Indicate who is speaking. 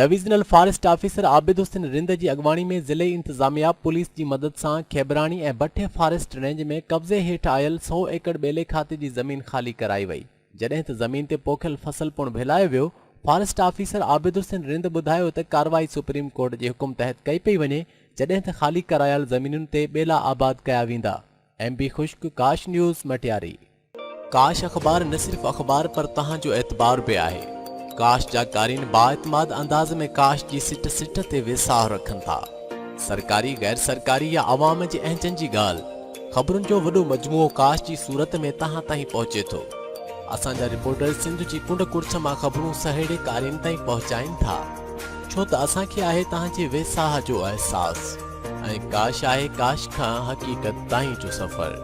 Speaker 1: Divisional forest officer Abid Hussain Rind جي اڳواڻي ۾ ضلعي انتظاميا پوليس جي مدد سان کيبراڻي ۽ بٺي فاريسٽ رينج ۾ قبضي هيٺ آيل سئو ايڪڙ ٻيلي کاتي جي زمين خالي ڪرائي وئي، جڏهن ته زمين تي پوکيل فصل پڻ ڀيلايو ويو، فاريسٽ آفيسر عابد حسين رند ٻڌايو ته ڪارروائي سپريم ڪورٽ جي حڪم تحت ڪئي پئي وڃي، جڏهن ته خالي ڪرايل زمينن تي ٻيلا آباد ڪيا ويندا. ايم بي خشڪ، ڪاش نيوز، مٽياري. ڪاش اخبار نه صرف اخبار پر توهان جو اعتبار به آهي. ڪاش جا قارئين بااعتماد انداز ۾ ڪاش جي سٽ سٽ تي ويساهه رکن ٿا. سرڪاري، غير سرڪاري يا عوام جي اهنجن جي ڳالهه، خبرن جو وڏو مجموعو ڪاش جي صورت ۾ توهان تائين پهچي ٿو. اسان جا رپورٽر سنڌ جي ڪنڊ ڪڙڇ مان خبرون سهيڙي قارئين تائين پهچائين ٿا. ڇو ته اسان کي آهي توهان جي ويساهه جو احساس ۽ ڪاش آهي ڪاش کان حقيقت تائين جو سفر.